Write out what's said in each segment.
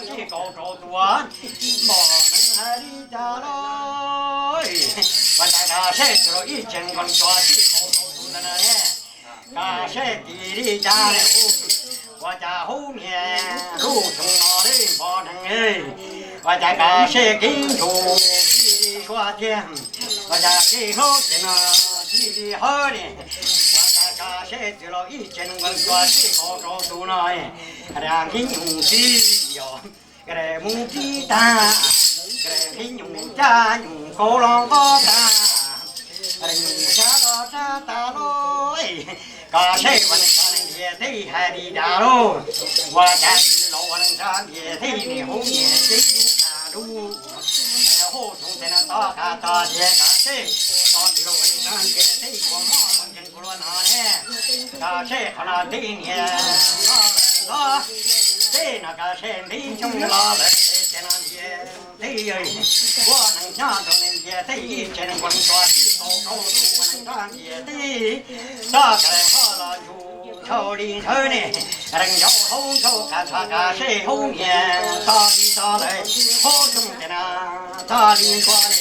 Sij kaum rau tus npom neev hais li cas los, ua cas Kav Sej txwm los ib tsev nkaus cov sij kaum rau tus ntawd na ne. Kav Sej tis li cas ne, ua cas hub niag lub xyoo no li npom neev, ua cas Kav Sej kev ntsum li suab tiag, ua cas kev hlub ces no cia li hawb ne. Ua cas Kav Sej txwm los ib tsev nkaus cov sij kaum rau tus no, Kav Sej nyuj tib yos, Kav Sej mus tib tag, Kav Sej nyuj cab nyuj kaus los nqos tag, Kav Sej nyuj sab los sab tas lawm. Kav Sej ua neej tsa neeg ntiaj teb hais li cas lauj, ua cas tsis los ua neej tsa ntiaj teb ne, hub niag tib lub tas lub, hub xyoo tes no toj qab toj tiag Kav Sej, tsis los ua neej tsa ntiaj teb kua muag los ntseeg kuv luag no ne. Kav Sej qhov no tib niag los lawm los, teb no Kav Sej nti xyoo los lawm ces no ntiaj teb, ua neej nyob rau neeg ntiaj teb ib tsev neeg ua neej tsa sij kaum rau tus ua neej tsa ntiaj teb, toj Kav Sej ho los ntsug ntshaus li ntshaw ne, rees ntshaus hauv ntshaus qab txog Kav Sej hub niag tog li tog lawm, hub xyoo tes no tog li ntsuag ne,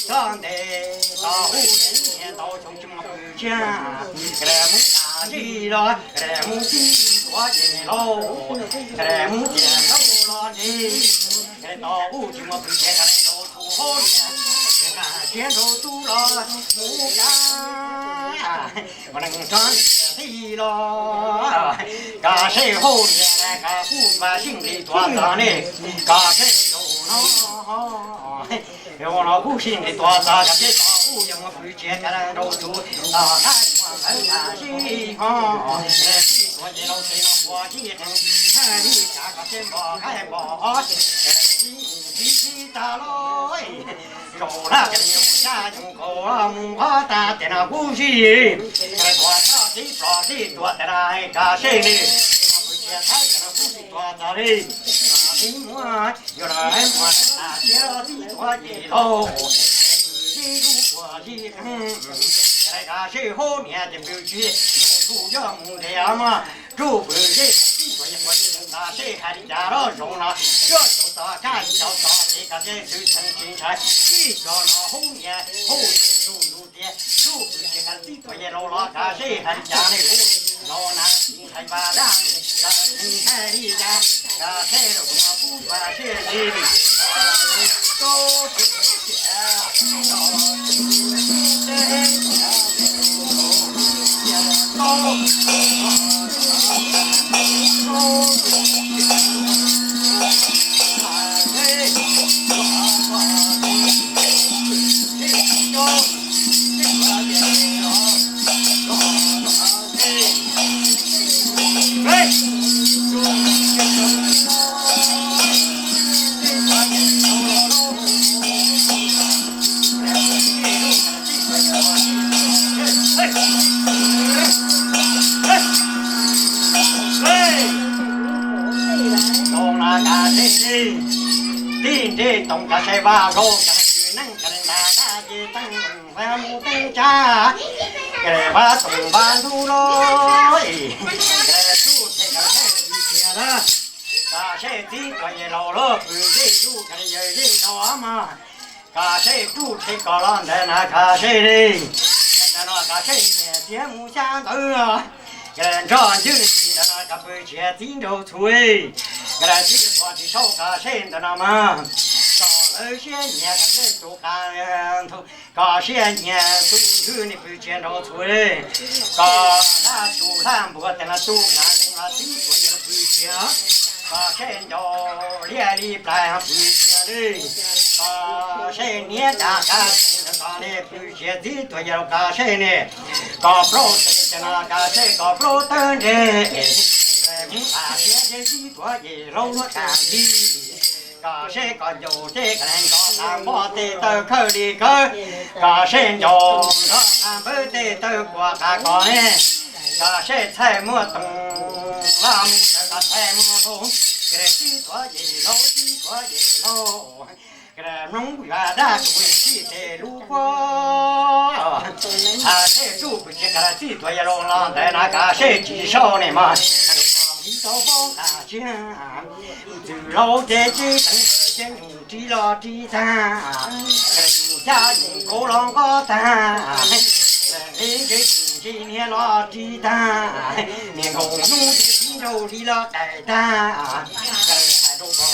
tog ntev tog hub niag ntau xyoo tsis muaj pw tsiag, Kav Sej mus tas zis los Kav Sej mus tib tuav ces lauj, Kav Sej mus tiam ntaub los ntev, Kav Sej tos kuj tsis muaj pw tsiag Kav Sej nrau txhuv hauv niag, Kav Sej nrau tub los mus kav ua neej tsa ntiaj teb los, Kav Sej hub niag Kav Sej kuj mas sij nqis tuav txog ne, Kav Sej zaum no, zaum no kuj sij nqis tuav txog Kav Sej tos kuj yuav muaj pw tsiag Kav Sej nrau txhuv los thab tsuag ntawd tas zis ho, tib tuav ces lauj tes no puas tsis qees, thaj li cas Kav Sej npom qaib npom os, tib tib tag lauj. Zaum no Kav Sej nyuj sab nyuj kaus mus nqos tag tiam no kuj zij, Kav Sej tuav txog tib plos tib tuav tiam no Kav Sej li, pw tsiag thab tiam no kuj zij tuav txog li, tib muab yuav los muab tas tiab tib tuav ces lauj, tib lub puas tib qees, Kav Sej hub niag ces pw tsis, zaum tsuj yog mus ntev mog, tsuj pw zej tib tuav ces puas tsis Kav Sej hais li cas los zaum no, tsuj tau txog kaj tsis tau txog ces Kav Sej txwv txheej tsis ntshai, tib txog no hub niag hub tsis ntuj ntuj tiag, tsuj pw ces Kav Sej tib tuav ces lauj los Kav Sej hais li cas ne, hub los na tsis ntshai npaj dab, Kav Sej hais li cas, Kav Sej los no kuj Kav Sej li, Zoo no Kav Sej li, tib nreb toom Kav Sej vaj zaug Kav Sej neej Kav Sej ntas dab ces teej mus teeb tsa, Kav Sej vaj toom vaj ntug los, Kav Sej tsuj rhe Kav Sej pw tsiag lawm, Kav Sej tib tuav ces lauj los pw zej zuj Kav Sej yawm zej zos mog, Kav Sej tsuj rhe kos los ntawd na Kav Sej li. Ntawm no Kav Sej niam txiv mus xyab ntawd, Kav Sej nrog ncwb ntsis ntawm no Kav Sej pw tsiag tib nraug txhuv, Kav Sej tib tuav tsis sau Kav Sej ntawm no mas, kom lawv siab nyiam Kav Sej tus qab ntug, kom siab nyiam tus ntxhw nim pw tsiag nraug txhuv, kom hlab tsuj hlab npua tes no tus qab leej los tib tuav ces los pw tsiag, Kav Sej ncaus liaj li plaws pw tsiag li, Kav Sej niab dag qab ntawd kom li pw tsiag tib tuav ces los Kav Sej ne, kom plaub tes ces no Kav Sej kom plaub tawb ntseg, mus tas siab ces tib tuav ces lauj luaj tas ntxhi. Kom seb kom ncaus tej Kav Sej ncaus tas npoj tej taw khawj li khawb, kom seb ncaus nrog tas npawb tej taw kuam qas kos ne, kom seb txhaij muaj toog laj mus ntawd kom txhaij muaj hlob, Kav Sej tib tuav ces hlob tib tuav ces hlob, Kav Sej hmoob yuav dab tus sij tes lub puab, Kav Sej tsuj pw tsiag Kav Sej tib tuav yog los los ntawd na Kav Sej tsis sau ne mas. Tsis tau paub qas siab, txwm laus ces tsis teev, cia nyuj ris los ris tag, nyuj xyab nyuj kauv los nqos tag, nqi nqi nqi niag los ris tag, niag nkaus hnub ces txiv nraug li los daim tag, hais rau kom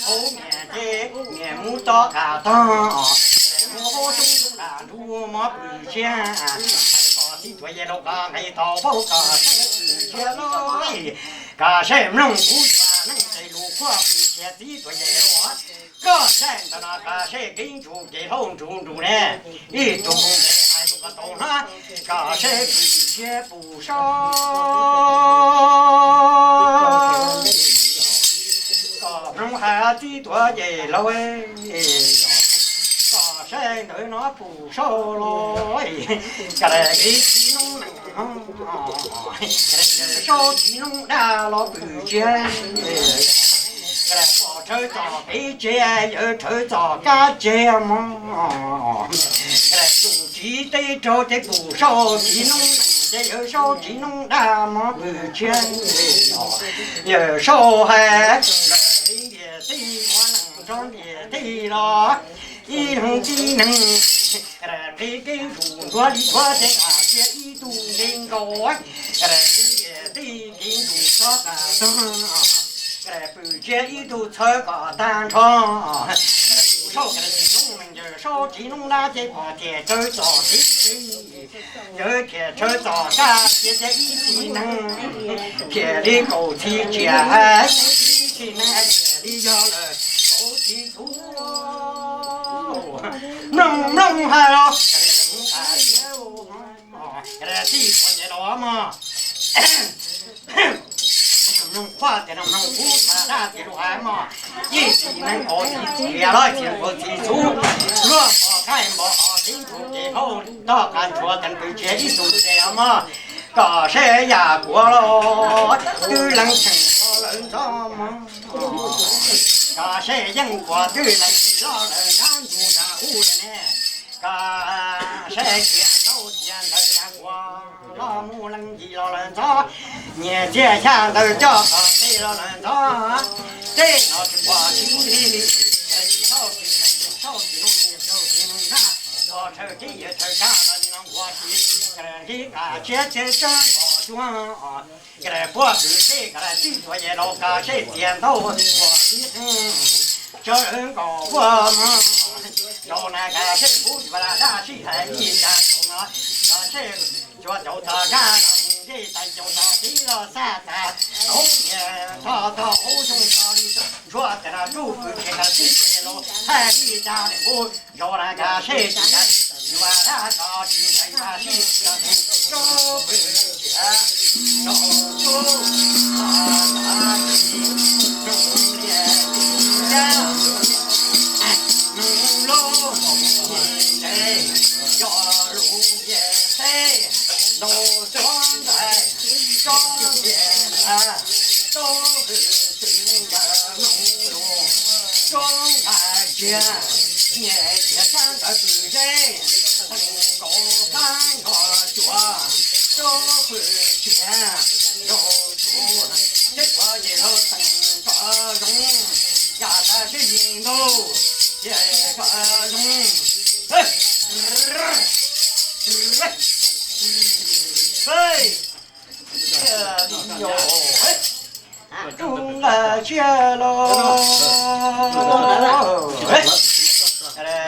hauv niam ces niag mus tom qas tog, mus hauv xyoob ntoo dam nruj mov pwm siab, hais kom txiv tuam yawg laus qas nqi tau paub kom saib pwm siab lauj, kom saib mloog kuv txhua neej tej lus qhuab pwm siab txiv tuam yawg laus. Koj saib ntawm no kom saib kev ntsum kev hlub ntsum ntsum ne, ib tug nqi hais rau koj tau hnov, kom saib pwm siab puv saub. Kom mloog hais txiv tuam yawg laus, kom saib ntawm no puv saub los, kom saib txiv noob neej, saub txiv noob dab los pwm siab, pom rhawv txoj kev tseg yawg rhawv txoj kab tseg mog, tus txiv teb raug ces puv saub txiv noob neej ces yawg saub txiv noob dab mog pwm siab, yawg saub hais lawm li ntiam tij ua neej rau ntiam tij los ib leeg tib neeg, nqi kev ntsum ntuav li ntuav ces cia ib tug nqi nkaus, nqi ntiam tij kev ntsum txhob qas tog, pwm siab ib tug txhawb kom tag nrho, puv saub txiv noob neej yawg saub txiv noob dab ces pom tias rhawv txoj kev tseg, yawg thiaj rhawv txoj kab tseg ces ib txhis neeg thiaj li kaum txhis tsiaj, ib txhis neeg thiaj li yog lawm kaum txhis txhuv. Mloog mloog hais los, tij tuam yawg laus mog, mloog qhuab tias no mloog kuv txhua dab tsis lus hais mog, ib txhis neeg kaum txhis tsiaj los txhia kaum txhis txhuv, luag npog qaib npog os kev ntsum kev hlub tog qas ntsuav teev pwm tsiaj ib tug ntses os mog, kom saib yam kuav los twb lees theem los lawm ntxov mog, kom saib yeej kuav twb lees tsis los lawm nrab ntsug nram ub lawm ne, kom saib txias ntaub txias ntawv yam kuav los mus lees yim los lawm ntxov, nyias txiag xya ntawv coj tom ntej los lawm ntxov, tej no tsis pom tsis ub li, tsis tau tsis tau tsis no mus tsis no na, pom rhawv kev yawg rhawv kab los nim no nquag tsis, nqi qas siab ces tsawg nkaus cuag, puag pwm seb kom tij tuam yawg laus kom seb txias ntaub ua ib qeeg, tsawg nkaus puag mog, zaum na kom seb kuv yuav dab sij hawm ib tsam zaum no, kom seb tsuas caum txog kab los ncej tais caum txog tib los xaj tas hauv niam tho tog hauv xyoo tog li ntsuag tas no tsuj pwm ces kom tij tuam yawg laus hais li cas li kuv zaum na kom seb txias yuav dab tso tsis ntshai yuav sib tso tsuj pwm tsiaj, tso tsuj tso tas tsis nug liaj tsis yaj, nug lub ntev coj lub ntiaj teb, ntaus tsob ntxais tsob ntiaj ntag, tsob hwj txwv nkawd mloog lus, tsob nqa tsiaj nyiam tsiaj sab ntawd pwm zeb, theem nkaus qab nkaus cuav, tsob pwm tsiaj nraug tsuv, teb tuam yawg laus teem nrov zoo, yam tas sib yig ntuj, yawg kom zoo. Tub nqa tsiaj los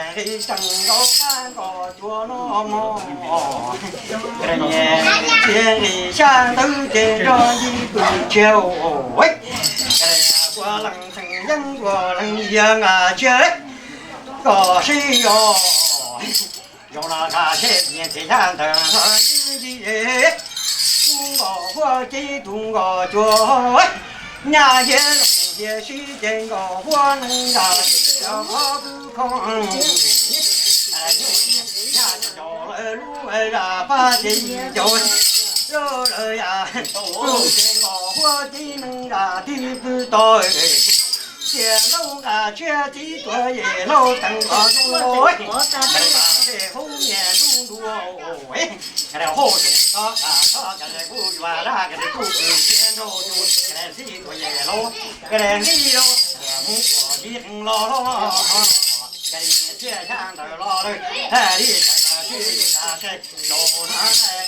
nqi teem nkaus qab nkaus cuav no mog, nyiam tsiaj nqi xyab ntawv ces nrog yig pwm tsiaj, ua leej txheem yeeb ua leej yias nqa tsiaj kom sib yos. Zaum no nqa seb nyiam txiag xyab ntawv nrog yig, tub nkaus huab cev tub nkaus cuav, nyaj hiav loog hiav sib ces nkaus huab neeg nqa sib qhov pw kho, nyaj caum lawv lub zaj pab ces yim caum lub lawv yam, ces nkaus huab cev neeg nqa tib pw tau. Txias ntaub nqa tsiaj txiv tuam yawg laus teem nrov zoo, teem nqa seb hauv niam ntuj ntu Hu ces txhob kam txhob kam kuj yuav dab, kuj kws siab nrog yus, txij tuam yem lauj, nqi lauj, mus ua li qeej los los, thiaj xya ntawm los lawm, li cas los sib li cas seb, zaum no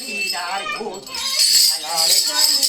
li cas li kuv, li cas li cas li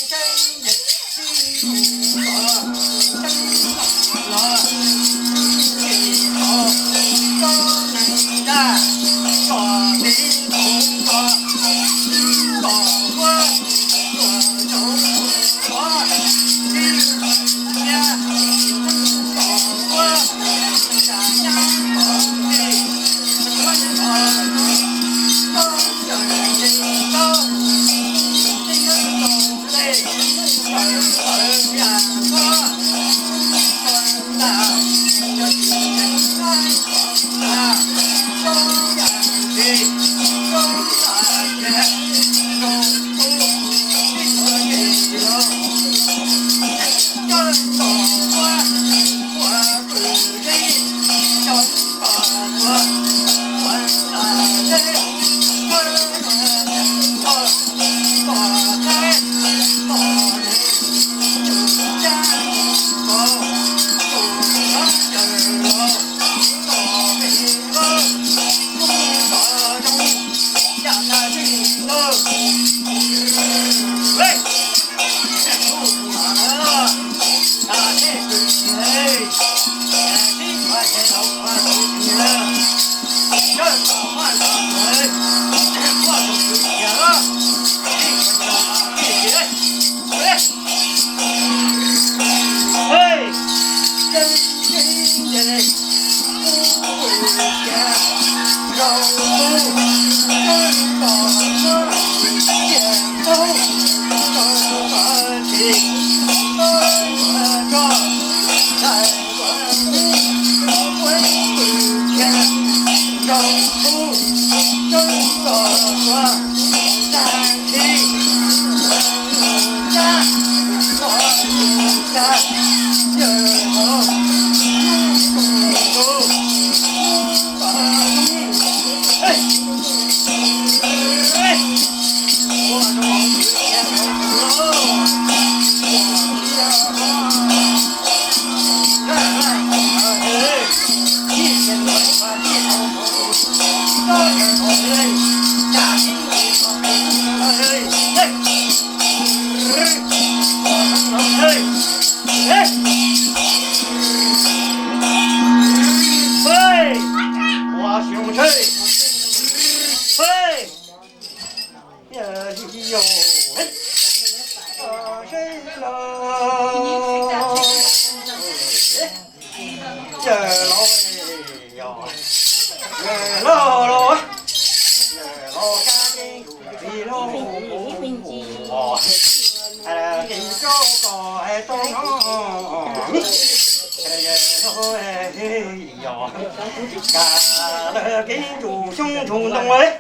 Kev ntsuj xyoob ntsuj ntoo,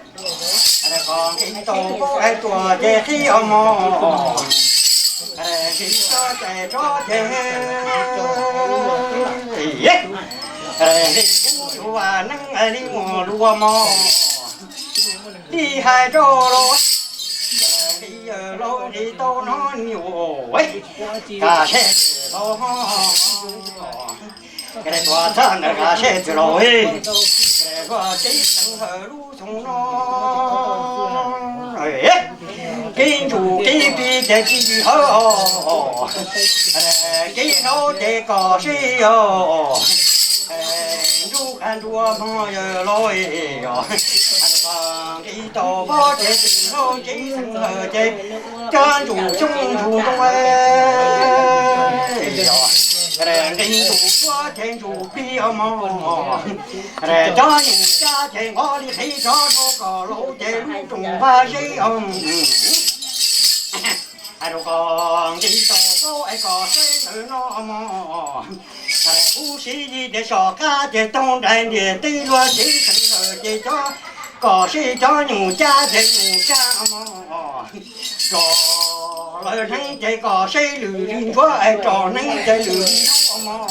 qhov nqi tau paub hais tias ces qhib os mog, nqi tso ces tso ces, nqi kuv yus neeb li muag lus mog, li hais rau los, nqi yawg laus nqi tau no nyuam, kam seb txwm laus, tuav txhab ntawd kam seb txwm laus, luag kev xeev lawm lub xyoo no. Kev ntsuj kev pib ces tsis hawv os, kev hlob ces kom seb os, ntsuj qab ntsuj hmo yawg laus os, nqi tau pob ces txwm laus kev xeev lawm ces cov ntsuj xyoob ntsuj ntoo, nqi ntsuj tuav ces ntsuj pib os mog, cov nyuj cab ces nqos li qhib tso rau kom laus ces lub rooj vag zeb os. Hais rau koj nqi tau paub es koj seb ntawm no mog, kuv siv li tias soj qab ces toog nraim ntiaj teb luag kev xeev lawm ces cov, koj seb cov nyuj cab ces nyuj cab mog, tso lawv hneev ces koj seb lwm li ntsuav es tso hneev ces lwm li ntsuav mog,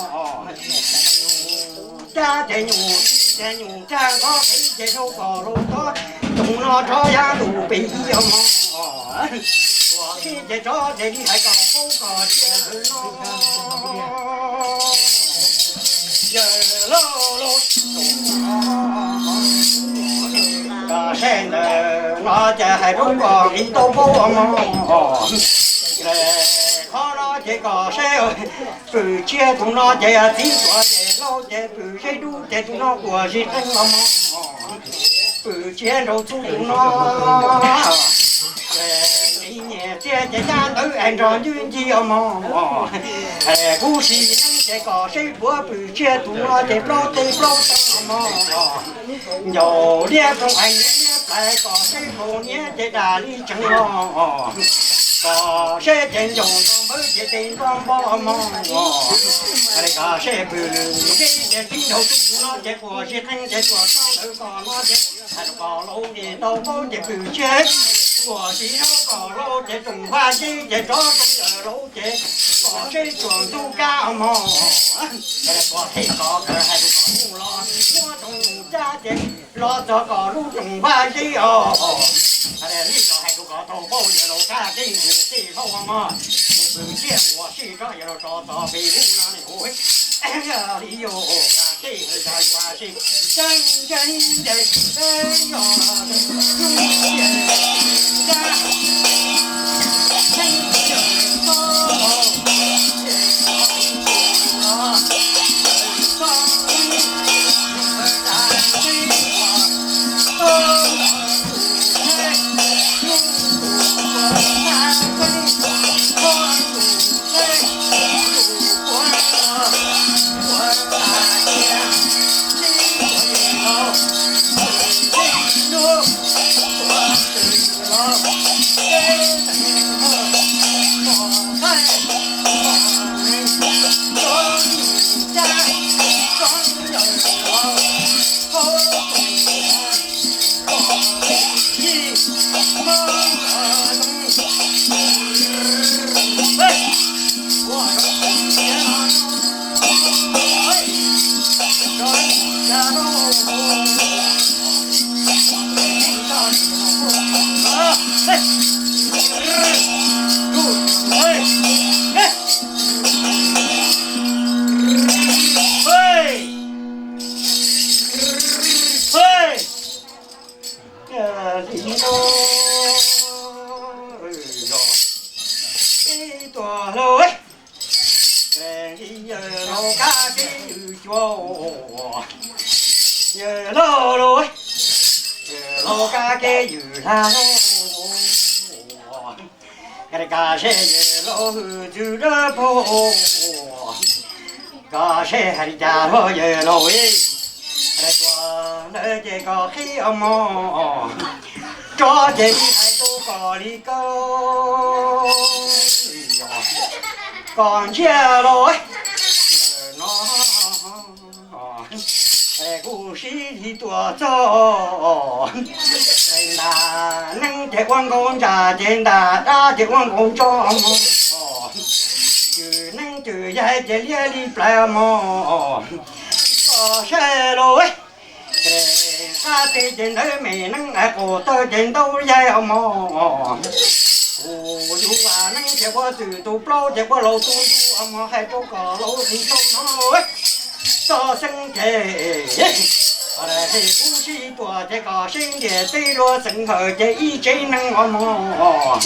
cab ces nyuj Nyuj tag nqho kev ces rau kom laus tod, tus no rov yaj lus pem ib os mog. Tuam teb ces rov ces li hais kom paub kom siab ntawm no. Yawg laus laus, kom saib ntawm no ces hais rau kom nqi tau paub os mog. Qhov no ces kom saib, Pwm Tsiaj tus no ces txiv tuam ces laus ces Pwm Seb dub ces tus no kuam zis qeej os mog. Pwm Tsiaj nraug txuj tus no, nqi nyiam txiaj ces caj ntawd es nrog ncwb ncig os mog. Kuv sim neej ces kom saib puav Pwm Tsiaj tus no ces plaub teg plaub taw os mog. Ncaus liab ploog es niab liab plais kom saib kaus niab ces dam li tseev os. Kom saib ces ncaus nto npawb ces tes nto npo mog. Kom saib Pwm Seb ces txiv nraug txuj tus no ces kuam zis qeej ces tuam txog ntawd kom no ces hais rau kom laus nqi tau paub ces Pwm Tsiaj kuam zis no kom laus ces tsoom npaj zeb ces rov rau yawg laus ces kom saib tsuam ntxub kab os mog. Kom txhij kom kawg hais rau kom mus los muab rau nus cab ces los txog kom lub tsoom npaj zeb os. Li los hais rau kom tau paub yawg laus kab kev ntug txij hauj mog. Ces Pwm Tsiaj kuam sij rov yawg laus tso txog pem lub no ne hu li yog kab kev yog yus sij tseeb tseeb ces yog Ib tuam laus, yawg laus kab kev yws cuav, yawg laus laus, yawg laus kab kev yws hla lauj. Kam seb yawg laus hwj txwv dawb paug, kom seb hais li cas los yawg laus, tuam ntawd ces kom qhib os mog, rov ces li hais rau kom li kawg, kom ntsiag los ntawm no. Kuv sib li tuam txog, ntas neeb ces ua nkaus ntsa ces ntas dab ces ua nkaus ntso mog. Cwm neeb cwm yaig ces liab li plais mog. Kom saib los, qab teg ces ntawd me neeb es qaum taw ces ntaub yaig os mog. Kuv yug vas neeb ces ua txwm tus plaub ces ua laus tus ntuj os mog, hais rau kom laus li tau no. Txoj xeeb ces kuv sib tuam ces kom seb ntiam teb luag xeem hawm ces ib tsev neeg os mog.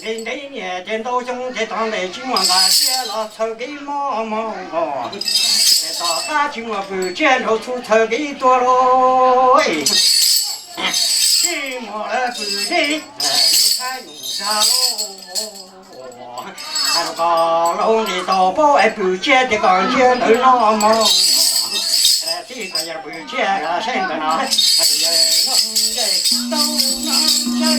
Ntev ntev niam ces ntau xyoo ces tov ntes tsis muaj nqas sia los txhaws kev mob mog. Tom qab tsis muaj Pwm Tsiaj nraug txhu txhaws kev tuag lauj. Tsis muaj Pwm Tsiaj nws thaij nus tag lauj. Hais rau kom laus nqis tau paub es Pwm Tsiaj ces kom ntsiag ntawm no mog. Txij txog yawg Pwm Tsiaj seb ntawm no, yawg no nce tau no nce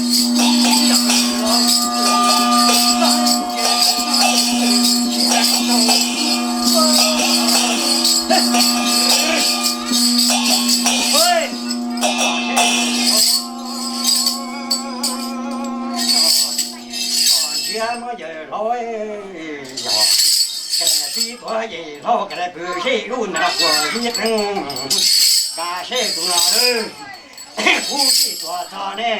Ntsiag no yawg laus, yog tsis Txiv tuav yim hlau, koj pw sib lub ntawm no quas sib qeej. Koj seb tus no lawm, kuv sib tuav txog ne.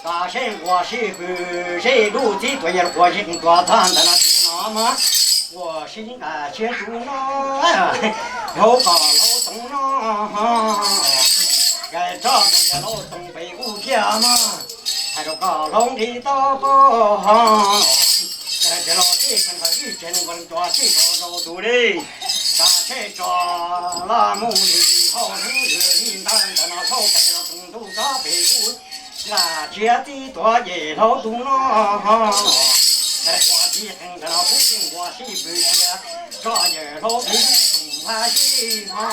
Koj seb quas sib pw sib lub, txiv tuav yim hlau quas sib qeej tuav txog ntawm no tus no mas, quas sib nqa siab tus no, hauv koj hlau toov no. Koj tso rau yawg hlau toov pem ub thiab mas, hais rau koj hlau nqi tau pab. Koj los txij txheej hawm ib tsev neeg npawg tuav txij tau rau tus li. Koj seb tso los mus li hauv hnub li ntawd ntawm no hlau pem los toov ntuj tso pem ub. Nqa siab txiv tuav yim hlau tus no, quas sib qeej ntawm no kuv sib nquas sib pw siab, tso yawg hlau pem ub toov npaj sib ho.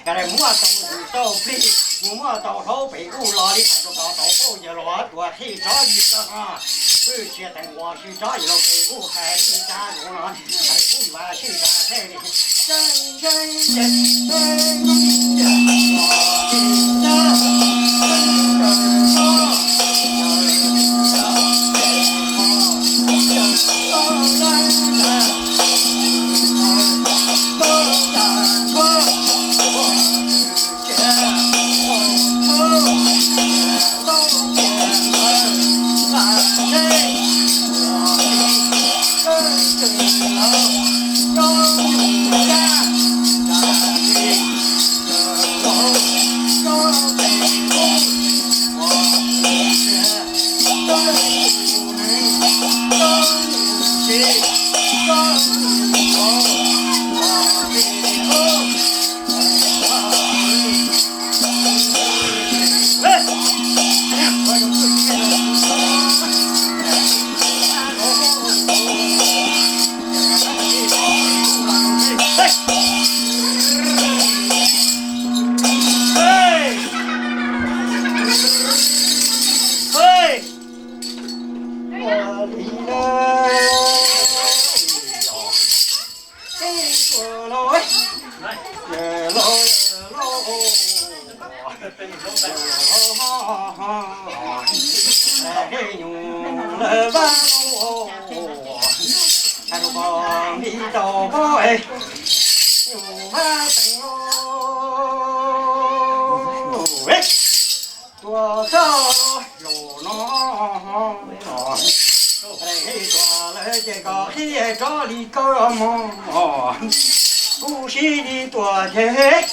Koj muab tau tus tau plig, mus muab tau hlau pem ub los li hais rau koj tau paub yawg hlau tuav txij tso yim tso ho. Pw siab teev quas sib tso yawg hlau pem ub hais li cas los no, hais kuv yuav sib nqa seb li. Tuav txog zaum no, tuav lawm ces koj qhib rov li koj mog. Kuv sib li tuav ces,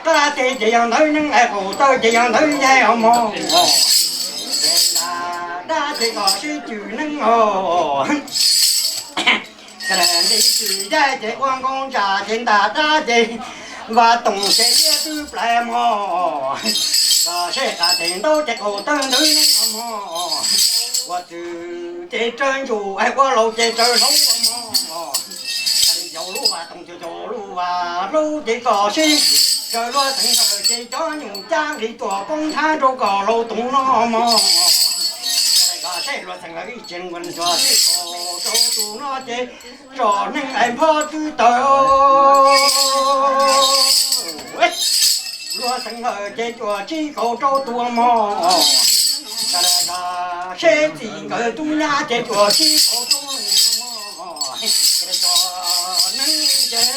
qab teg ces yog ntawv neeb, qaum taw ces yog ntawv yaig os mog. Dab ces koj sib cwm neeb os. Nqi cwm yaig ces ua nkauj ntsa ces nta dab ces, vaj toom ces liab twb plais mog. Koj seb qab teg ntaub ces qaum taw ntawv neeb os mog. Ua txwm ces raws ntsum, ua laus ces raws hlau os mog. Caum lub vaj toom caum lub vaj hlau ces koj sib raws luag xeem lawm ces cov nyuj cab nqis tuaj poob nthab rau koj laus toom no mog. Koj seb luag xeem lawm ib tsev npawg tuav txij tau rau tus no ces tso neeg es nphob twb tawm. Luag xeem lawm ces tuav txij tau rau tus mog. Koj seb txij nkawd tub nyab ces tuav txij tau rau tus mog. Tso neeg ces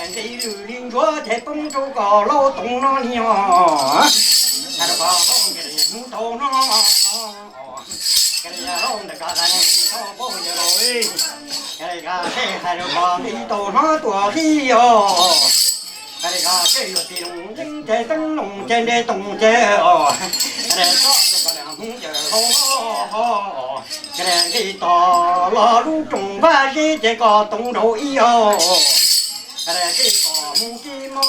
nqis lwm li ntsuav ces poob rau koj laus toom no li os. Hais rau koj laus hnub tau no, hais rau koj laus tau paub yawg laus, hais rau koj nqis tau no tuav txij os. Hais rau koj seb yuav txiv loos yeeb ces teeb loos ces nres toom ces os. Hais rau koj hnub yawg laus, nqis tau los lub rooj vaj zeb ces koj toom rau ib os. Hais rau koj mus kev mog,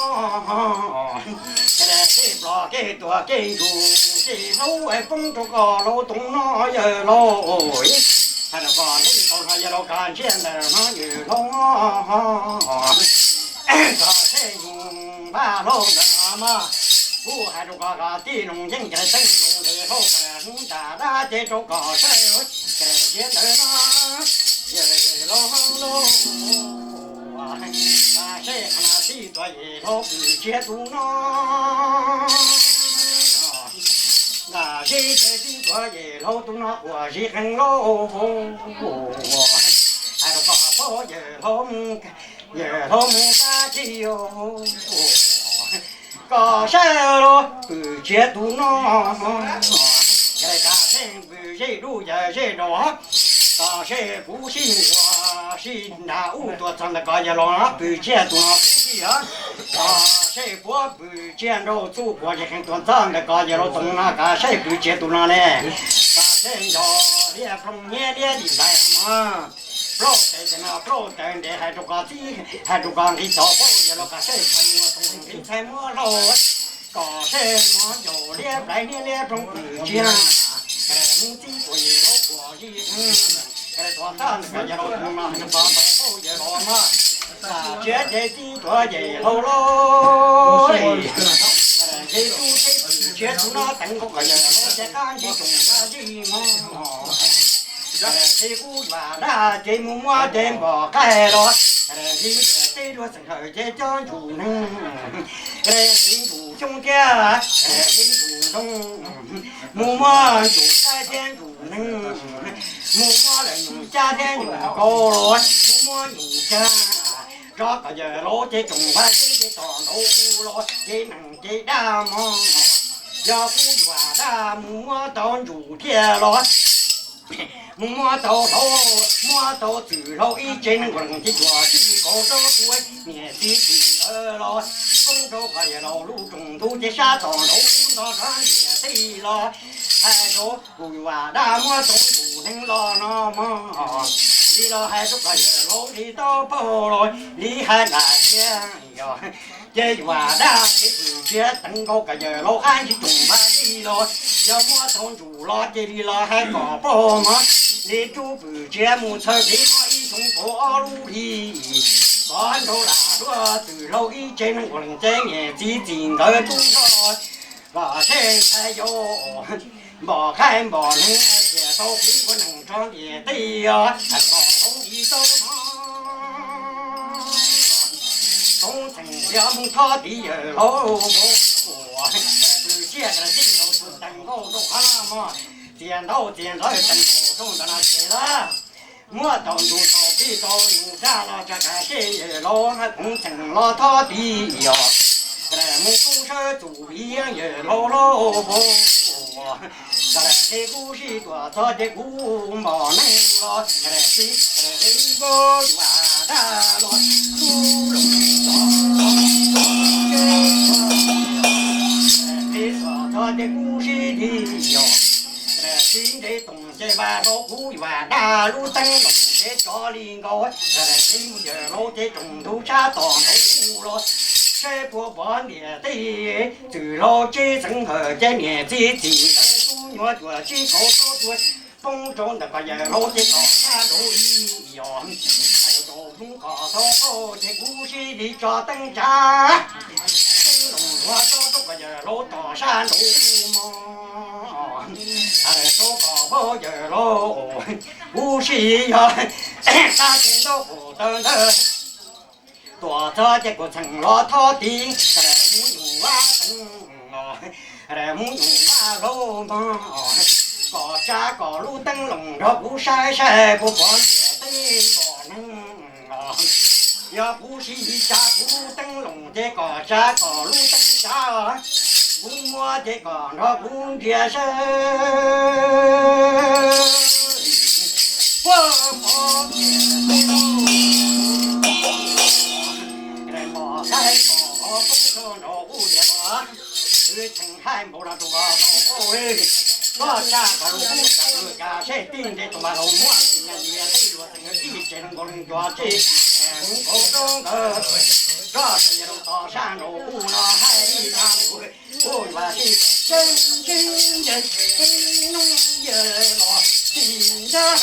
hais rau koj plos kev tuav kev ntsuj kev hlub es poob rau koj laus toom no yawg laus. Hais rau koj nqis tau no yawg laus koj ntsia ntawm no yawg laus, koj seb nyuj vaj hlau ntawm no mas, kuv hais rau koj koj tij loos yeeb ces teeb loos ntawm hlau koj hnub nta dab ces rau koj saib, ces siab ntawm no yawg laus laus, koj seb qhov no txij tuav yawg laus pw siab tus no, nqa zeb ces txij tuav yawm laug tus no quas zib qees lauj. Hais rau koj paub yawm laug, yawm laug mus kab tsi, koj saib los pwm tsiav tus no, koj saib pwm zej dub yawm zej dos, koj saib kuv sib ua sib nrag ub tuaj txog ntawm koj yawm laug pwm tsiav tus no kuv sib yog, koj saib puav pwm tsiav nraug txuj quas zib qees tuaj txog ntawm koj yawm laug toom no koj saib pwm tsiav tus no ne, koj saib nco liab ploog nyiab liab lim ntais no, plaub tes tes no plaub tes ntev hais rau koj txib hais rau koj nqi tau paub yawm laug koj saib txhais muag toom nqi txhais muag hlau, koj saib mov ncaus liab plaiv niab liab ploog pwm tsiav, mus txib quas yawm laug quas zib qees, tuaj txog ntawm koj yawm laug toom no hais rau koj tau paub yawm laug no, tsiav ces txib tuav yawm laug lauj. Nqi tub teb pwm tsiav tus no teev nkaus koj yawm laug ces qab ntsig tsoom vaj zib mog. Nqi kuv yuam dab ces mus muab ces npom qaij los, nqi ntiam teb dua xeem hawm ces cov ntsum neeg, nqi ntsum xyoob thiab nqi ntsum ntoo, mus muab ntsum qaib thiab ntsum neeg, mus muab lawm nyuam cab thiab nyuam nkaus los, mus muab nyuam cab, tso koj yawm laug ces tsoom vaj zib ces tom nraud los ces neeg ces dab mog. Yog kuv yuam dab mus muab tau ntsum thiab los, mus muab tau hlauv, muab tau txwm hlauv ib tsev neeg nkaus leej ces cuam sib kaum rau tus niam txiv txim ntawd los, poob rau koj yawm laug lub rooj ntug ces sab tom nraud nto rov ntiam teb los, hais rau kuv yuam dab muab tau ntsum neeg los no mog. Li los hais rau koj yawm laug li tau paub los li hais ntawd thiab yog, ces yuam dab ces pwm tsiav teev nkaus koj yawm laug qab ntsig tsoom vaj zib los, yog muab tau ntsum los ces li los hais kom paub mog. Li tub pwm tsiav mus txhawb kev muab ib xyoo kaum ob lub hli, koj nraug lam dua txwm hlauv ib tsev neeg nkaus leej ces niam txiv txim nkawd tub zog, los seb ntshai yau, npom qaib npom neeg tias tau kuv ua neeg rov ntiam teb os, kom tau li tau no. Koob txheem yog mus thov tiv yawm laug, pwm tsiav koj tij laug tus teev nkaus rau qhov no mog, txias ntaub txias ntxawv teev nkaus rau ntawm no ces lawm. Muab tau ntuj tau plig tau nus dab los tsa kav seb yawm laug, koob txheem los thov tiv os, mus koob sawb txum viv yawm laug lauj. Nqe kuv sib tuam txog ces kuv npom neeg los, nqe kuv yuav dab los lub loos txog, nqe tuam txog ces kuv sib tiv yos, sib ntev toom ces vaj rau kuv yuav dab lub teeb loos ces tso li nkaus, nqe mus yawm laug ces tsoom ntug sab tom nraud los, seb puas pom ntiam teb, txwm laug tsev xeev hawm ces niam txiv txim ntawd tub nyuam cuam sib kaum rau tus poob rau ntawm koj yawm laug ces tom sab nraud ib yos. Hais rau hnub kom tau paub ces kuv sib tiv tso teeb tsav, teeb loos hluav tso rau koj yawm laug tom sab nraud mog. Hais rau kom paub yawm laug, kuv sib yog qab ces ntaub qaum taw ntawd. Tuam txog ces kuv txheem los thov tiv, mus nyuam vaj teeb, mus nyuam vaj laug mog. Kom tsa kom lub teeb loos nrog kuv saib saib puas pom ntiam teb npom neeg. Yog kuv sib tsa kuv lub teeb loos ces kom tsa kom lub teeb tsav, kuv muab ces kom nrog kuv ntsia saib puas pom ntiam teb npom neeg. Npom qaib npom hlauv poob rau nraud kuv liam los, kuv txheem hais npaum no rau koj tau paub. Koj tsa kom lub kub tsa lub kav seb tij nres tus mas laus muab tus nyuam ntiam teb luag txeem tij tsev neeg nkaus leej cov tsev, mus nkaus rau nkawd, koj txawm yog rau tom sab nraud kuv no hais li no. Kuv yuav tij tseeb tseeb nce noob yawm los tij nrab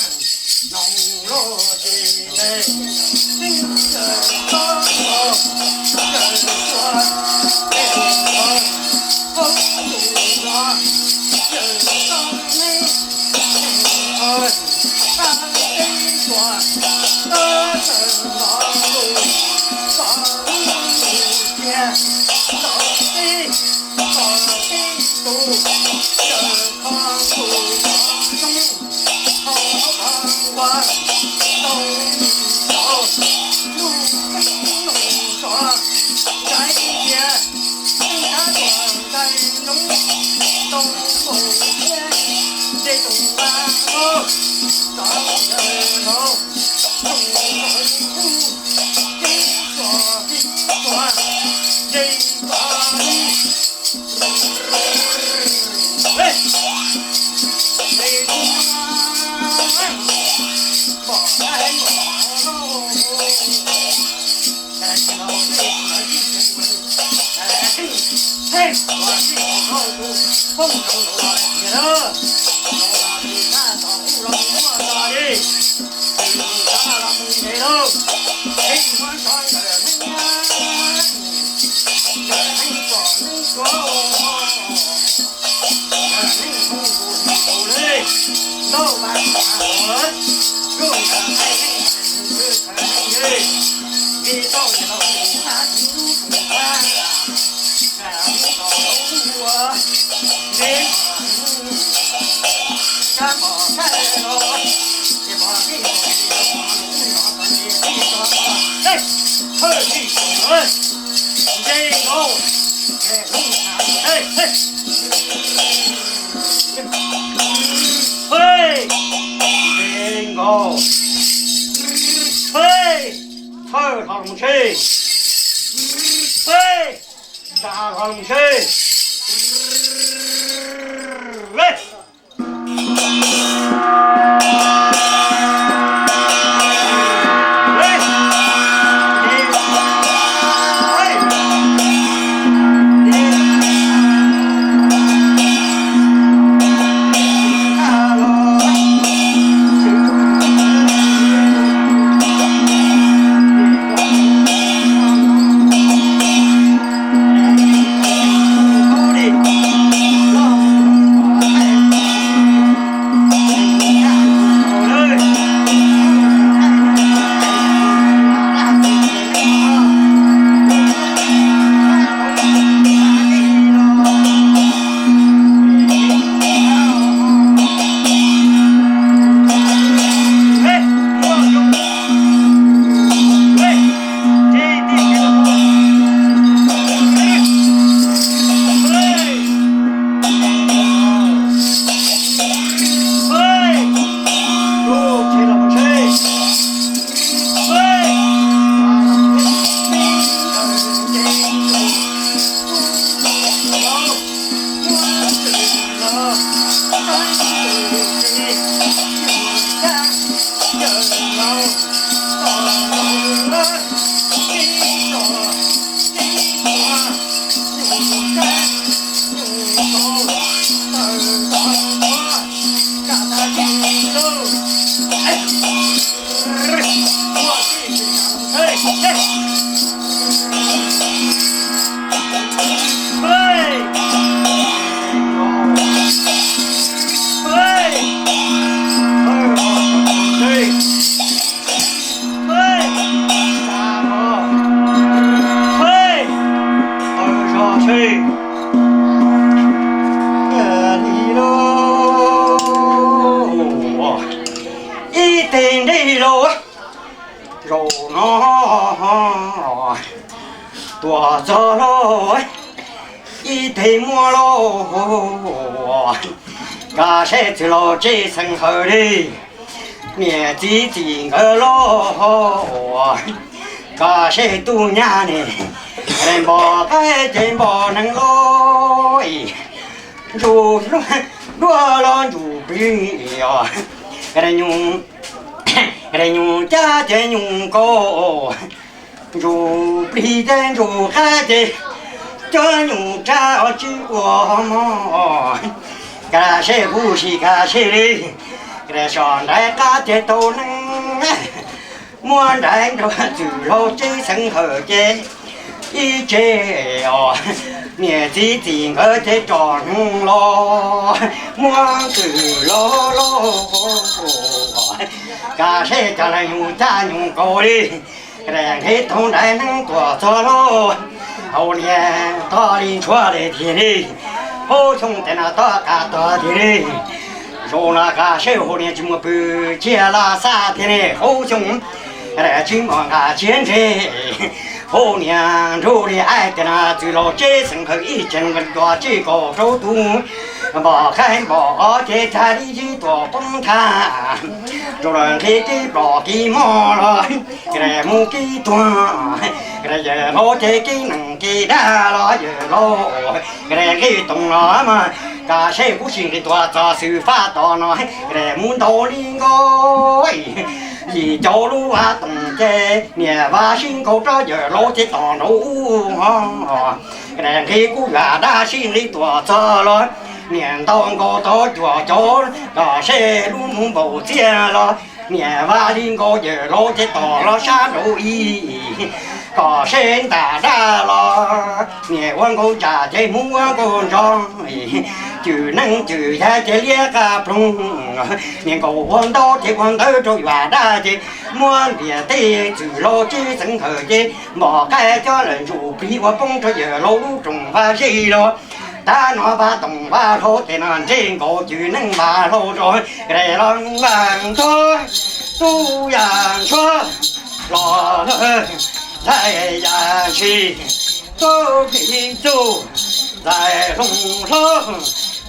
noog loj ces nce tseeb yawm txob los yawm tua teb los hauv tus los yawm txob neb tseeb os. Tab teb tuas tab tawm los lus kom lub mus cia los teb kom teb tus yawm kho tus Nkaus, thawj hlo los mus tsheb, tsa hlo los mus tsheb. Ib teg nreg lauj, zaum no tuam txog lauj, ib teg muaj lauj, kav seb txwv laus tseb xeev hawm li, niam txiv txim nkawd lauj, kav seb tub nyab ne, npog qaib ces npog nees lauj, ntsuj duaj los ntsuj plig os, nyuj, nyuj cab ces nyuj nkaus, ntsuj plig ces ntsuj qaib ces cov nyuj rab os tsis ua mog, kav seb huv si kav seb li, so nraim qab ces tau neeb, muab nraim nrog txwv laus tseb xeev hawm ces ib tse os, niam txiv txim nkawd ces tsom hwv los muab txwv laus lauj, kav seb cas leej nyuj cab nyuj nkaus li, nqhis tau nraim neeb tuam txog lauj, hauv niam toj li ntshuab li tiag li, hauv xyoo tes no toj qab tog tiag li, zaum no kav seb hauv niam tsis muaj pw tsiaj laj xaj tiag li, hauv xyoo tsis muaj nqa tsiaj ntseg, hauv niam nrug li aib tias no txwv laus tseb xeev hawm ib tsev tuam tseb kaum rau tus, Npom qaib npom qos ces tag li yig tuam poob thaj, rau lawm nqhis kib plos kib mog los, kis mus kib tuag, yawm laus ces kib nees kis dab los yawm laus, nqhis toom los mas, kam seb kuv sim nqis tuam txog xwm faj tom no, mus ntaus li nkaus yim caum lub vaj toom ces niam Vaj sib nkaus rau yawm laus ces tom nraud ub ho, nqhis kuv yawm dab sib nqis tuam txog los, niam ntaus nkaus tau cuam caum, kom seb lub mus npaum txiaj los, niam Vaj li nkaus yawm laus ces tom los sab nraud ib, kom seb ntam dab los, niam ua nkaus tsam ces hmoob ua nkaus ntso, cwm neej cwm yaig ces liab qab ploog, niam nkaus ua ntaub ces ua ntawv rau yawm dab ces muab ntiam teb txwm laus tsis xeev hawm ces npom qaib coj lawm ntsuj plig ua poob rau yawm laus lub rooj vaj zeb los. Tab no Vaj Toom Vaj Hlau tes no nres nkaus cwm neej Vaj Hlau rau, res los Vaj Ntsuab, tub Yaj Ntsuab, los lawm ntxhais Yaj Ntsis, tub Kis Txuj, ntxhais Hloov Hlob,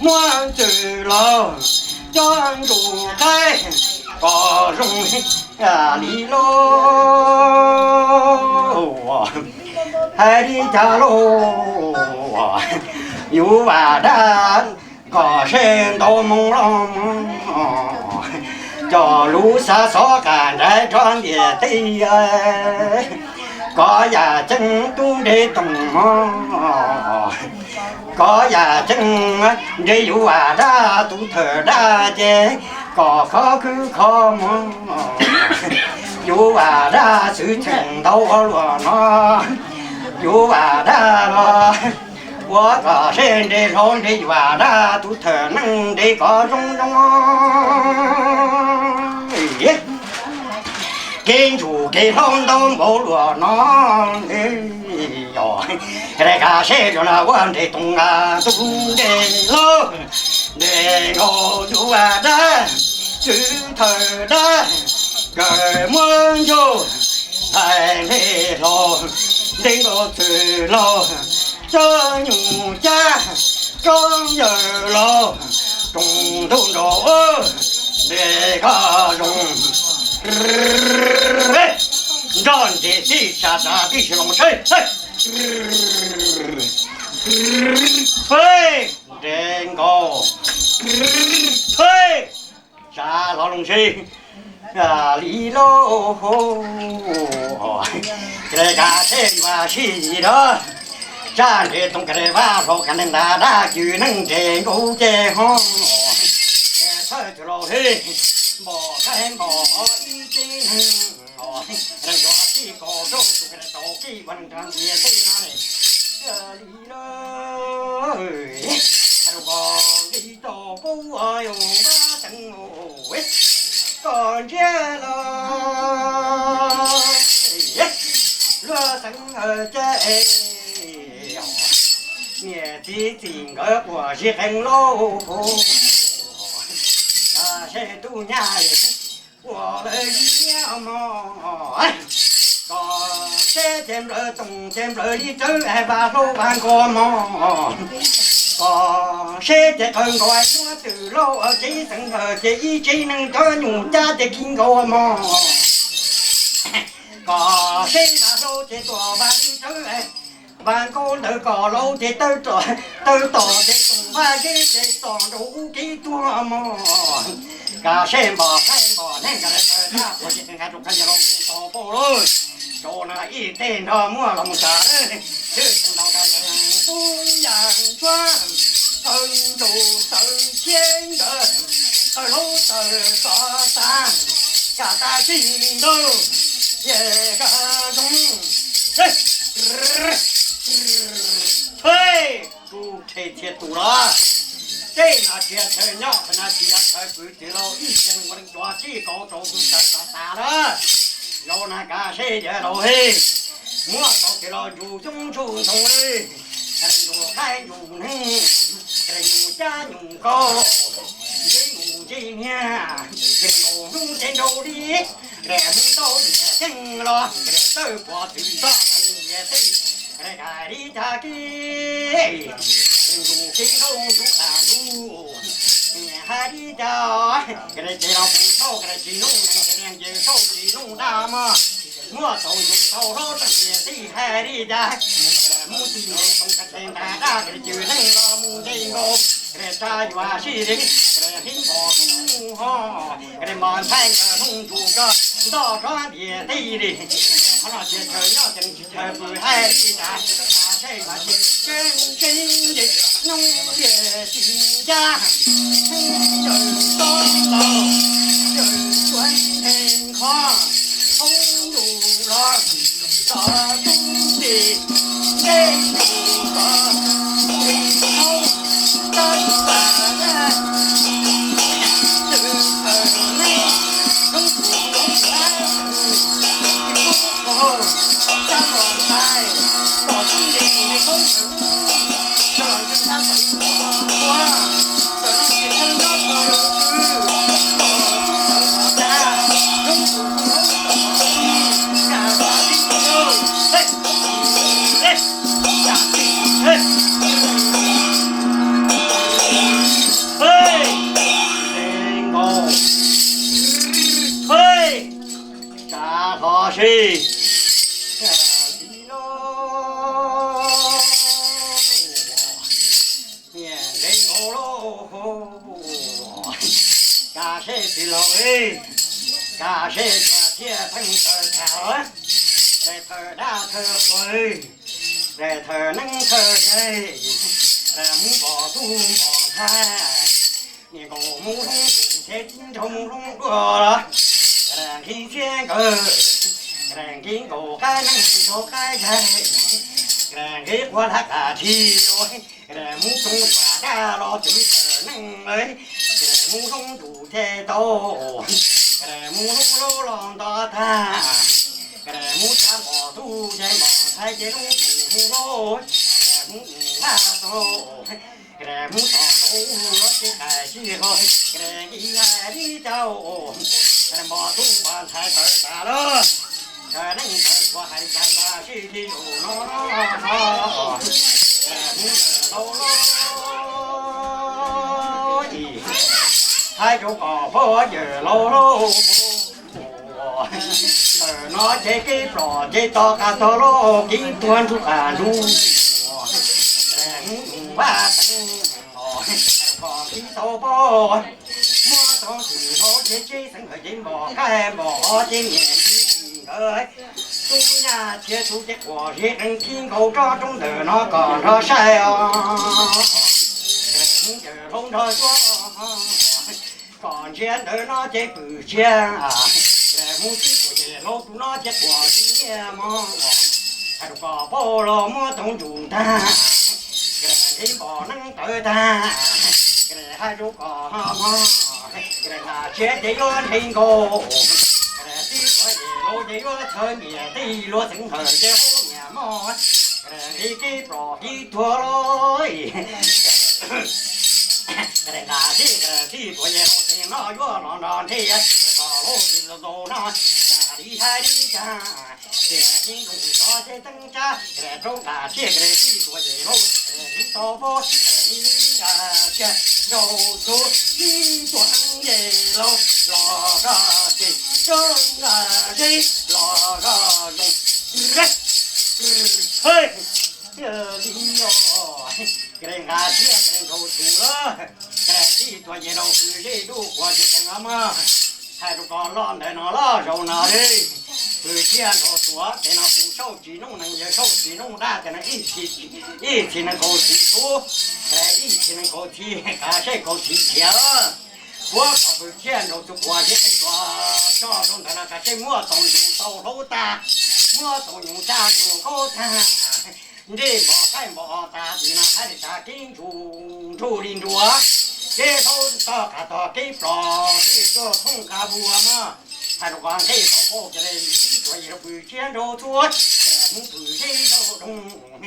muab txwm laus coj ntsuj qaib kom zoo li lauj. Hais li cas lauj, yus Vam Dab kom seb ntau moo los, coj lub xav xov qas nraiv rov ntiam teb, kov yam ceeb tub nres toom mog, kov yam ceeb nres yus Vam Dab tus thawm dab ces kom khov khwb kho mog, yus Vam Dab xwv txheem ntau ua luaj no, yus Vam Dab los ua kom seb nres hlau nres yus Vam Dab tus thawm neej nres kom zoo zoo. Kev ntsuj kev hlauj ntau npaum luaj no, yog rov qab seb rau na ua nres toom a tub nres hlau, nres nkaus yus Vam Dab, xwv thawm dab, kawg muab ncuj, ntxhais nres hlau, nres nkaus txwm laus, coj nyuj cab, coj yawm laus, rooj ntuj nraud, nres kom zoo. Nroj ntses txij tsa tsa tib si los saib, nres nkaus, tsa los loo sib li lauj. Kis kas seb yuav sib yig rov, tsaj nres toom kis Vaj Hlau kas neeg nta dab cwm neej nres nkaus ces ho, ces thawj tug laus hib, npom qaib npom qos ib tsev neeg, yuav txij kaum rau tus kis tau kib ua neeg rau ntiam teb no li lauj. Rau koj nqis tau pub yus Vaj Teev, koj ntsiab los luag xeev hawm ces niam txiv txim nkawd quas zis qees lauj. Seb tub nyab ua lawv nyiam mog, koj seb ces nplawv toom ces nplawv li tsawv es Vaj Hlau Vaj Nkos mog, koj seb ces qawv nkaus muab twm lauj ces ib xeev hawm ces ib tsev neeg cov nyuj cab ces kib nkaus mog. Koj seb Vaj Hlau ces tuam Vaj li tsawv, Vaj Nkos ntawd koj laus ces tawg tom ces toom Vaj Zeb ces tom nraud ub kib tuag mog. Koj seb npom qaib npom neeg koj lawv tawg dab puas tsis qee nqa rau qhov yog los mus tau pauj lauj. Rau na ib teg nrog muaj los mus tas, twb tsis ntau koj yog tub yam ntsuab, tawg ntsuj tawg thiab ntawd, tawg hlub tawg koj tas, koj tas tsis ntau, ces koj zoo. Txhawj, tub rhe txhia tus los, tej no tsis yog chaw nyob, qhov no tsis yog chaw pw, tsis laus ib txhia ua neeg dua txij kaum rau tus tawv tas tas lawm. Laus na koj seb yawg laus he, muab tau tsis laus ntsug xyoob ntsuj ntoo li, ntsug qaib ntsug neeg, nyuj cab nyuj nkaus, ntsib mus ntsib niag, nkaus hnub ces nraus li, mus ntau niam xyeej los tawg pom twm txoj niam tij. Hais li cas kev, ntuj kev ntuj ntuj qab ntuj, hais li cas, ces los pus thauj tsis nug neeg, ces sauj tsis nug dab mog. Muaj tau yus tau hlob tseem tias tij hais li cas, mus tij mus too ka tee ntas dab, cws neeg los mus nce nkaus, tsa yuav sib deev, hib npos mus ho, mos ntxhais nkawd hnub ntuj ko, ntoj tsob ntiag tij li. Qhov no tsis chaw nyob ces tsis chaw pw hais li cas, seb yuav tsis tseeb tseeb ces hnub tiag tsis ncaj, yawm tob laus, yawm cuav ntees qhov, hoob yus los, txog tub nti, ncej yus kom, nqis hoob, tab tas dab, tws tawm neeg, koob kuv koob kuv, koob kuv, sab mos ntais, pom tub nti, koob kuv, sab los ntseeg sab tawm ua, tawm neeg tsis txeeb nyob txog yus twg, pom tub tawm txog dab, koob kuv koob kuv, txog tub nti, cas tas tib tug, hej, hej, cas tib tug, hej. Hej, nqe nkaus, hej, tsav hlo sib, tsis no, niam nqe nkaus lauj, cas seb tsis laus li, cas seb yuav thiaj pheej tawm tham, thawm dab thawm qhua, thawm neeb thawm yaig, mus npom tub npom ntxhais, niam nkaus mus hloob tus txhia nraug mus hloob dua los, nqi txhia nkawd, nqi nkaus qab neeb nkaus qab yaig, nqi quav thaj qas thi, mus too vam dab los twv thawm neeb, mus hloob ntuj thiaj tau, mus hloob laub los nto tag, mus tsa npom tub ces npom ntxhais ces hloob ntuj hloob laub, mus vaj tau, mus tom nkaus los ces qais sib hlo, nqi hais li cas, npom tub npom ntxhais tawm tas lawm, tawm neeb tawm qhua hais li cas los sib li zaum no, mus yawm laus laub, hais rau kom pog yawm laus laub, ntawm no ces kev plos ces tog qas tog los kev tuag nrug qas nrug, mus vaj teev, kom kev tau pog, muab tau txwm hlau ces tsheb xeev hawm ces npom qaib npom os ces niam txiv nkawd, tub nyab thiab tub ces quas zeb qees khib nkaus tsob roob ntawm no kom nrog saib os, mus yawm laus nrog cuab, kom ntsia ntawm no ces pwm tsiab, mus tib tuam yawm laus tus no ces quas zeb nyiaj mog, hais rau kom pog los muab tau ntsum tag, nqi npom neeb tawv tag, hais rau kom mog, nqa tsiab ces yuav nqi nkaus, tib tuam yawm laus ces yuav txhawv niam tij luag xeev hawm ces hauv niam mog, nqi kev plos kev tuag los, nqa tib tib tuam yawm laus ces no yuav los nrog nrhiav, kom laus tsis tau no, cas li hais li cas, ces nqi nkaus tso ces teeb tsab, rau nqa tsiab tib tuam yawm laus, nqi tau pog, nqa tsiab rau txhua tib tuam yawm laus los zog ces, rau nqa zeb los zog zoo, hej, li os, nqa tsiab nkaus txhua lawm, tib tuam yawm laus pwm zeb dub quas zeb qees mog, hais rau kom los ntawm no los zaum no li, pwm tsiab nkaus txhua ces no kuv sauj tsis nug neeg, yawg sauj tsis nug dab ces no ib txhis neeg nkaus txhua, ib txhis neeg nkaus txhua, kav seb nkaus txhua tsiab, puab kom pwm tsiab nkaus txhua quas zeb qees tso, tso rau ntawm no kav seb muab tau nyuj tau hlaub tag, muab tau nyuj tsa nyuj khaub tag, nreg npom qaib npom tas tim no hais li cas kev ntsuj nruj li nruas, kev hlaub tog qas tog kev plos kev tuag thooj qas vuas mog, hais rau kom nqe tau pog ces tib tuam yawm laus pwm tsiab nraug txhua, mus pwm zeb nraug doog,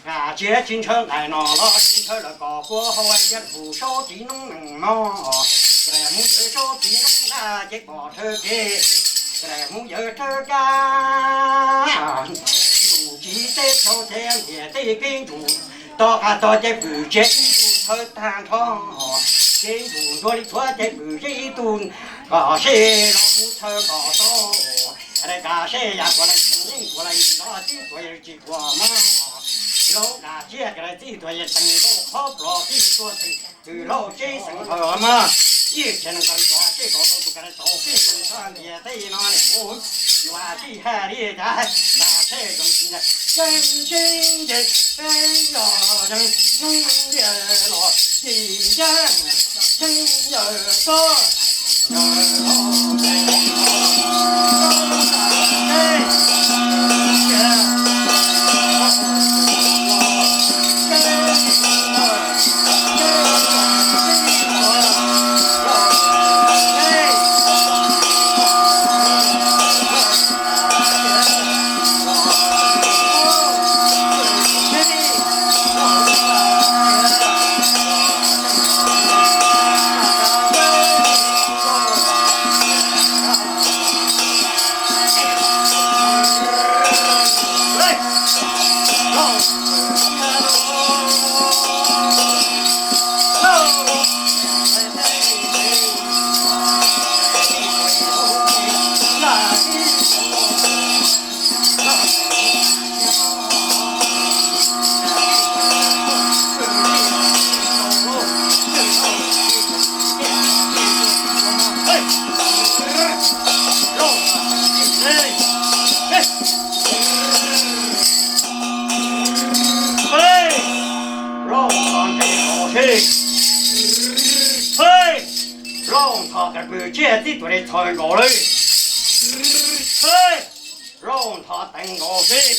nqa tsiab tsis ntshaw nqaij no los tsis ntshaw lawm kom kua hau yawg pum saub txiv noob neej mog, mus yawg saub txiv noob nqa ces pom thawj kev, mus yawg thawj kab, tus Tsis teb chaws ces ntiag teb kev ntsuj, tog qab tog ces pwm tsev ib tug thawj tag nrho, kev ntsuj ntuag li tshuav ces pwm tsev ib tug, kom seb los mus txhawj kom tau, kam seb yam kuv leej txiv kuv leej los tib tuam yawg tsis kuam mog, laus kam siab kam txij tuam yawg teev nkaus qhov plom tib tuam txwm txwm lauj tsev xeem phaum mog, ib txhia nees nkaum cov seb kom tau tus kam tau peb nkaus ntiag teb no ne, yuav tsis hais li cas, kam seb zoo tseeb tseeb ces peb yog zoo noob liaj los tsis ncaj, tseeb yawg txhob Lauj, thov nqe nkaus seb. Lauj, thov kas pwm tsiaj txib tuam li txhawj nkaus li. Lauj, thov teev nkaus seb.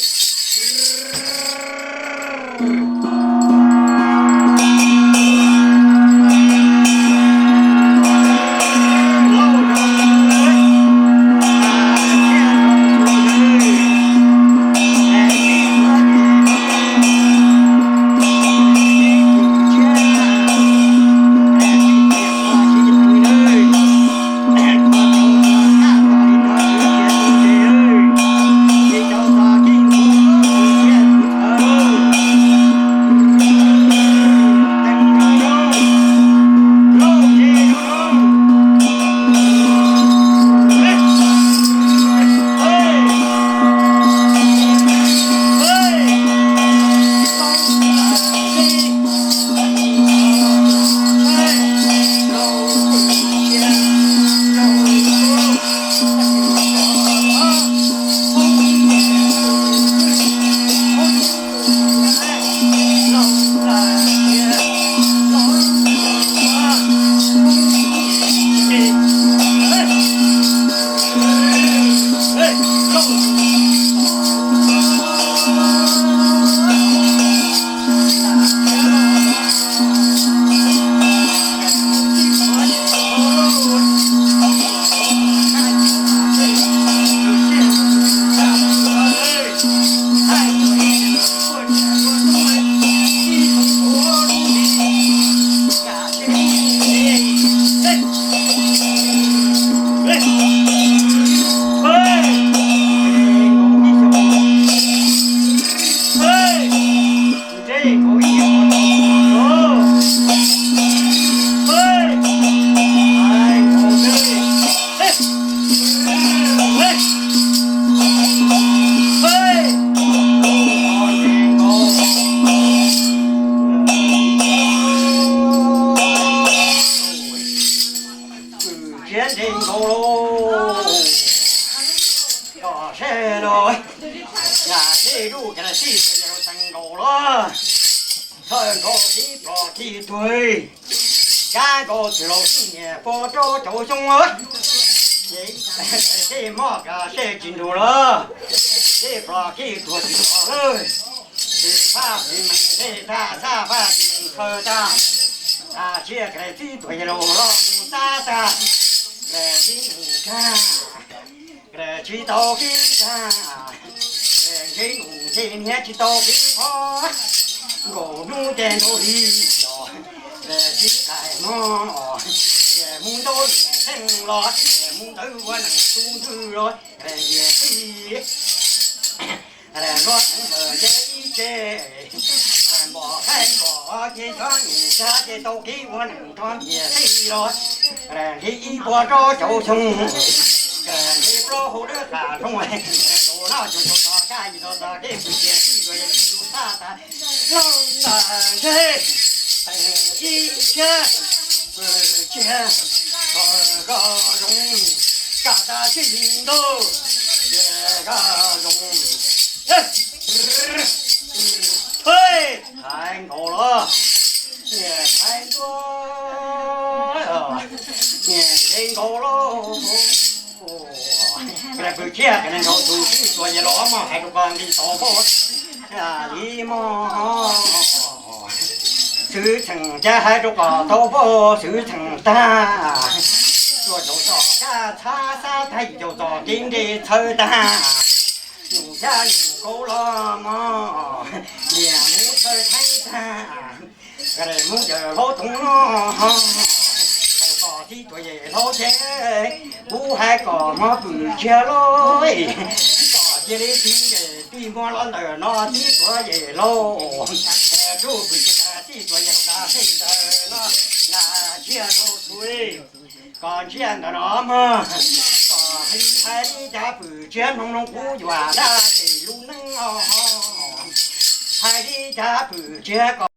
Siab ntev nkaus lauj, kom seb lauj, yam seb lub kas sij txhawj nkaus lauj, txhawj nkaus tib plos tib tuag, kab nkaus txwm laus tib niam pog rau cauv xyoo, ces tej moj kas seb tsis nrug lawm, tib plos tib tuag tsis tau lawm, tsis faj tsis meej tej tag, txhaj faj tsis meej txhawj tag, tas siab kas txib tuam yawg laus los mus txab tag, kas txib nus tag, kas tsis tau qhib tag, kas txib nus ntsej niag tsis tau qhib qhov, nkaus hnub ces nrau hli los, kas txib qais mog, ces mus ntau niam xeeb los, ces mus ntawd ua neeg tub ntxwg los, kas txib Luag tseem mus ces ib tse, npom qaib npom ces xyov nws xyab ces tau kev ua neej rov ntiag teb los, nqhis ib puas rau caum xyoo, nqhis plaub hau dawb qas zoo, nkaus no cuag caum txog kab yim txog txog kev pw tiag txij tuam yim lub tub thaj tas, loj tas ntseg, teem ib tse, pw tse, koj zoo, kaj tas tsis ntau, ces koj zoo. Hais nkaus los, niam hais ntua, niam nte nkaus los, pw tse, qhov neeg nkaus tus txij tuam yim los mog, hais rau koj nqi tau pab li mog. Xwv txheem cas hais rau koj tau pab xwv txheem tag, tuaj caum txog kab txhab xab tag yim caum txog kev nres txhawv tag, nus xyab nus kaus los mog, niam mus txhawv theeb tag, mus yawm hlob toov no, hais rau koj txij tuam yim hlob ces, kuv hais kom mob pw tse los, koj cia li tij ntes tij muag los ntawm no txij tuam yim hlob, rub pw tse txij tuam yim hlob tas txij ntawm no, nqa ntsia rau txhua, koj ntsia ntawm no mog, koj hais li cas pw tse mloog mloog kuv yuav dab tsi lub neej os, hais li cas pw tse koj